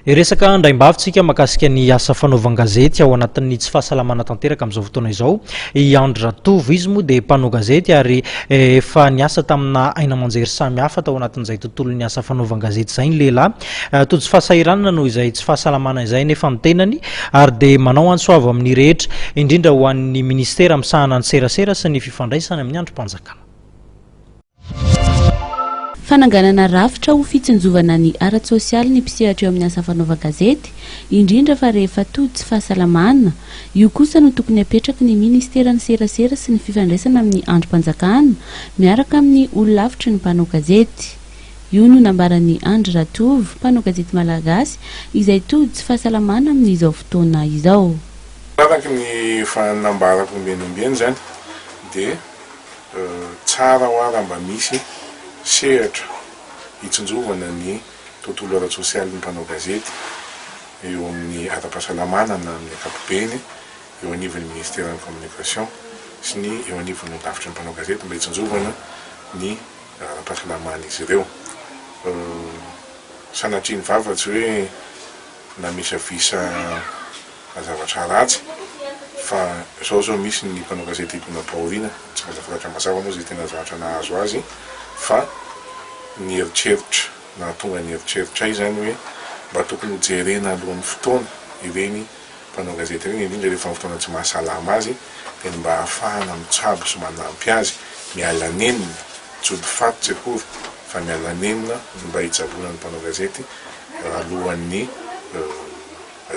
Hiresaka andraimbavitsika mahakasika ny asa fanaovan-gazety ao anatin'ny tsy fahasalamana tanteraka amin'izao fotoana izao i Andry Ratovo. Izy moa dia mpanao gazety ary efa niasa tamina haino aman-jery samihafa tao anatin'izay tontolon'ny asa fanaovan-gazety izay ny lehilahy. Tojo fahasahiranana noho izay tsy fahasalamana izay nefa ny tenany ary dia manao antso avo amin'ny rehetra, indrindra ho an'ny minisitera misahana ny serasera sy ny fifandraisana amin'ny andrim-panjakana. Fananganana rafitra ho fitsinjovana ny ara-tsosialy ny mpisehatra eo amin'ny asa fanaovan-gazety, indrindra fa rehefa tojo tsy fahasalamana. Io kosa no tokony hapetraky ny minisiteran'ny serasera sy ny fifandraisana amin'ny andrim-panjakana miaraka amin'ny holafitry ny mpanao gazety. Io no nambaran'i Andry Ratovo, mpanao gazety malagasy izay tojo tsy fahasalamana amin'izao fotoana izao. Araka ny efa nambarako ombieny ombieny izany dia Tsara hoa raha mba misy sehatra hitsinjovana ny tontolo ara-tsosialin'ny mpanao gazety eo amin'ny ara-pahasalamana na amin'ny ankapobeny eo anivon'ny Ministeran'ny Communication sy ny eo anivon'ny holafitry ny mpanao gazety mba hitsinjovana ny ara-pahasalaman'izy ireo. Sanatria ny vava tsy hoe namisavisa zavatra ratsy fa zao zao misy ny mpanao gazety idonam-pahoriana, tsy mbola fantatra mazava moa izay tena zavatra nahazo azy fa ny eritreritra nahatonga ny eritreritray izany hoe mba tokony ho jerena alohan'ny fotoana ireny mpanao gazety ireny indrindra rehefa amin'ny fotoana tsy mahasalama azy dia ny mba ahafahana mitsabo sy manampy azy miala nenina, tsy hody faty tsy akory fa miala nenina ny mba hitsaboana ny mpanao gazety alohan'ny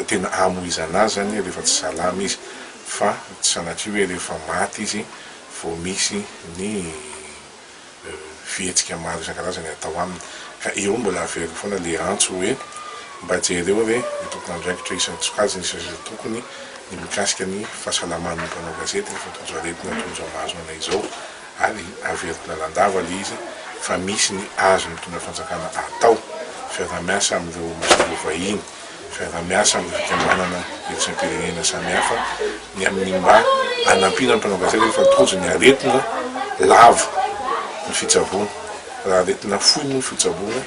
Tena hamoizana azy zany rehefa tsy salama izy fa tsy sanatria hoe rehefa maty izy vao misy ny fihetsika maro isan-karazany atao aminy. Ka eo mbola averiko foana le antso hoe mba jereo re ny tompon'andraikitra isan-tsokajiny isan-tokony ny mikasika ny fahasalaman'ny mpanao gazety rehefa tojo aretina toy izao mahazo anay izao ary averiko lalandava le izy fa misy ny azon'ny mpitondra fanjakana atao, fiaraha-miasa amin'ireo masoivoho vahiny. fiaraha-miasa amin'ny fikambanana iraisam-pirenena samihafa ny amin'ny mba hanampiana ny mpanao gazety rehefa tojo ny aretina lava ny fitsaboana. Raha aretina fohy moa ny fitsaboana,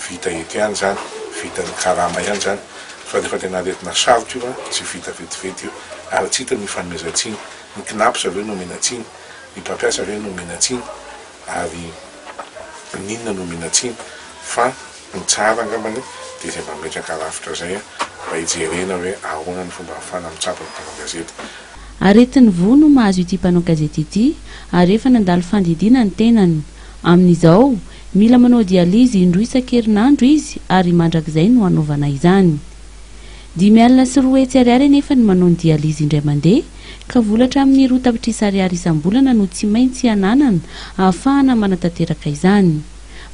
vita eto ihany izany, vitan'ny karama ihany izany, fa rehefa tena aretina sarotra io, tsy vita vetivety io, ary tsy hita ny ifanomezan-tsiny, ny Cnaps ve no omena tsiny, ny mpampiasa ve no omena tsiny, ary n'inona no omena tsiny fa ny tsara angambany dia izay mametraka rafitra izay mba hijerena hoe ahoana ny fomba ahafahana mitsabo ny mpanao gazety. Aretin'ny voa no mahazo ity mpanao gazety ity ary efa nandalo fandidiana ny tenany. Amin'izao, mila manao dialyse indroa isan-kerinandro izy ary mandrakizay no hanaovana izany. 205 ariary anefa ny manao ny dialyse indray mandeha ka vola hatramin'ny roa tapitrisa ariary isam-bolana no tsy maintsy ananana ahafahana manatanteraka izany.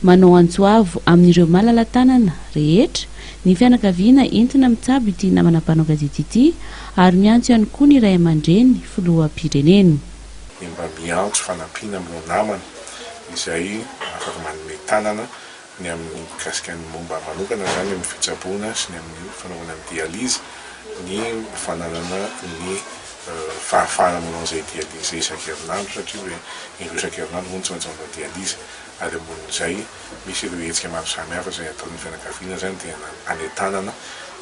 Manao antso avo amin'ireo malala-tanana rehetra ny fianakaviana entina mitsabo ity namana mpanao gazety ity ary miantso ihany koa ny ray aman-dreny filoham-pirenena. Ny mba miantso fanampiana amin'ireo namana izay afaka manome tanana ny amin'ny mikasika ny momba manokana izany amin'ny fitsaboana sy ny amin'ny fanaovana ny dialyse, ny fananana ny fahafahana manao an'izay dialyse izay isan-kerinandro satria hoe indroa isan-kerinandro moa no tsy maintsy manao dialyse ary ambonin'izay misy ireo hetsika maro samihafa izay ataon'ny fianakaviana izany dia anentanana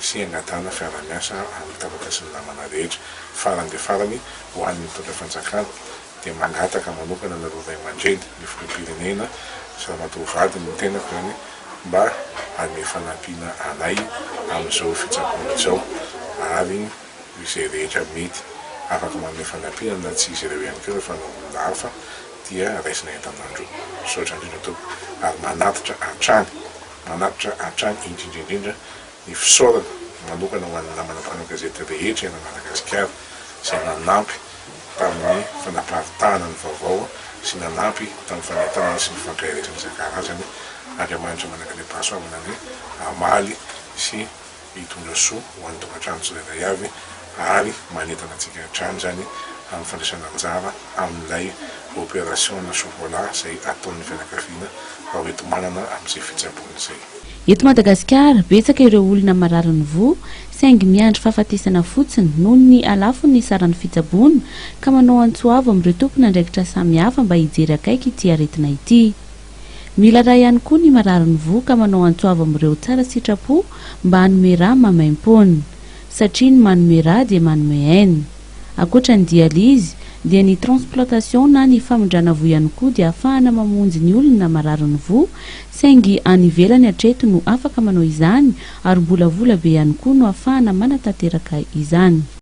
sy angatahana fiaraha-miasa amin'ny tapaka sy ny namana rehetra. Farany dia farany ho an'ny mpitondra fanjakana dia mangataka manokana anareo ray aman-dreny, ny filoham-pirenena sy ramatoa vadiny ny tenako izany mba hanome fanampiana anay amin'izao fitsaboana izao ary izay rehetra mety afaka manome fanampiana na tsy izy ireo ihany koa fa na olona hafa dia raisina entanandroa. Misaotra indrindra tompoko ary manatitra hatrany manatitra hatrany indrindra indrindra ny fisaorana manokana ho an'ny namana mpanao gazety rehetra eran'i Madagasikara izay nanampy tamin'ny fanaparitahana ny vaovao sy nanampy tamin'ny fanentanana sy ny fankaherezana isan-karazany. Andriamanitra manankarem-pahasoavana anie hamaly sy hitondra soa ho an'ny tokantrano tsirairay avy ary manentana antsika hatrany izany amin'ny fandraisana anjara amin'ilay opération na chocolat izay ataon'ny fianakaviana mba ho enti-manana amin'izay fitsaboana izay. Eto Madagasikara, betsaka ireo olona mararin'ny voa saingy miandry fahafatesana fotsiny noho ny halafon'ny saran'ny fitsaboana ka manao antso avo amin'ireo tompon'andraikitra samihafa mba hijery akaiky ity aretina ity. Mila rà ihany koa ny mararin'ny voa ka manao antso avo amin'ireo tsara sitrapo mba hanome rà maimaimpoana. Satria ny manome rà dia manome aina. Ankoatra ny dialyse, dia ny transplantation na ny famindrana voa ihany koa dia ahafahana mamonjy ny olona mararin'ny voa, saingy any ivelany hatreto no afaka manao izany ary mbola vola be ihany koa no ahafahana manatanteraka izany.